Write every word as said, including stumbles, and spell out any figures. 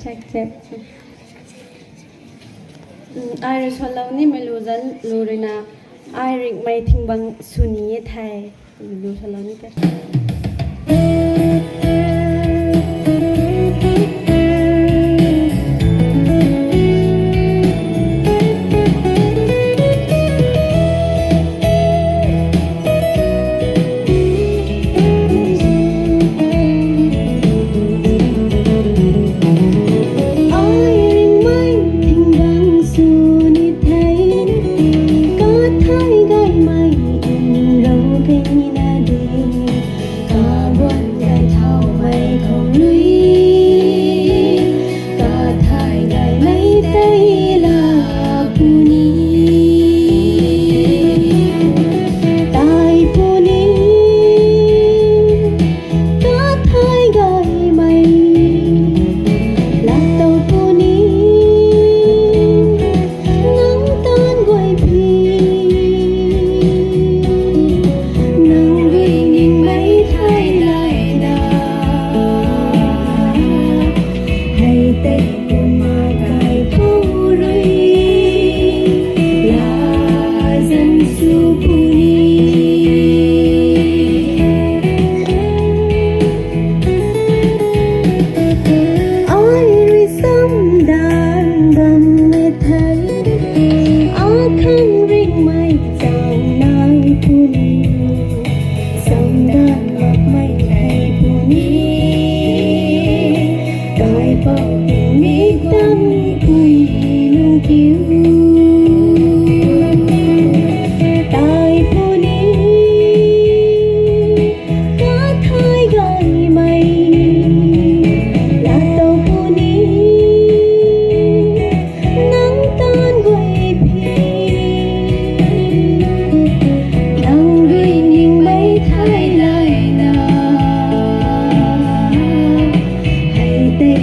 Check, check. Ai rui salou nimei lu zanc lu ruina, ai ringhmei thingbang sw ni e the. Lu salou ni the. Ai ringhmei thingbang sw ni the, kathai gaymei nrou kei na de, kaguan gay thaumei khou rui, kathai gaymei tei la puni, tei puni, kathai gaymei laatow puni, nang taanv guay phi, nang rui ningmei thei layna, hei tei kumna kaipouc rui latzan sw puni. Ai rui samdanv bam e the, akhang ringhmei chang nai puni, samdanv makmei thei puni, kaipouc tingmik tangpui lungkiu tei puni, kathai gaymei laatow puni, nang taanv guay phi, nang rui ningmei thei layna, hei tei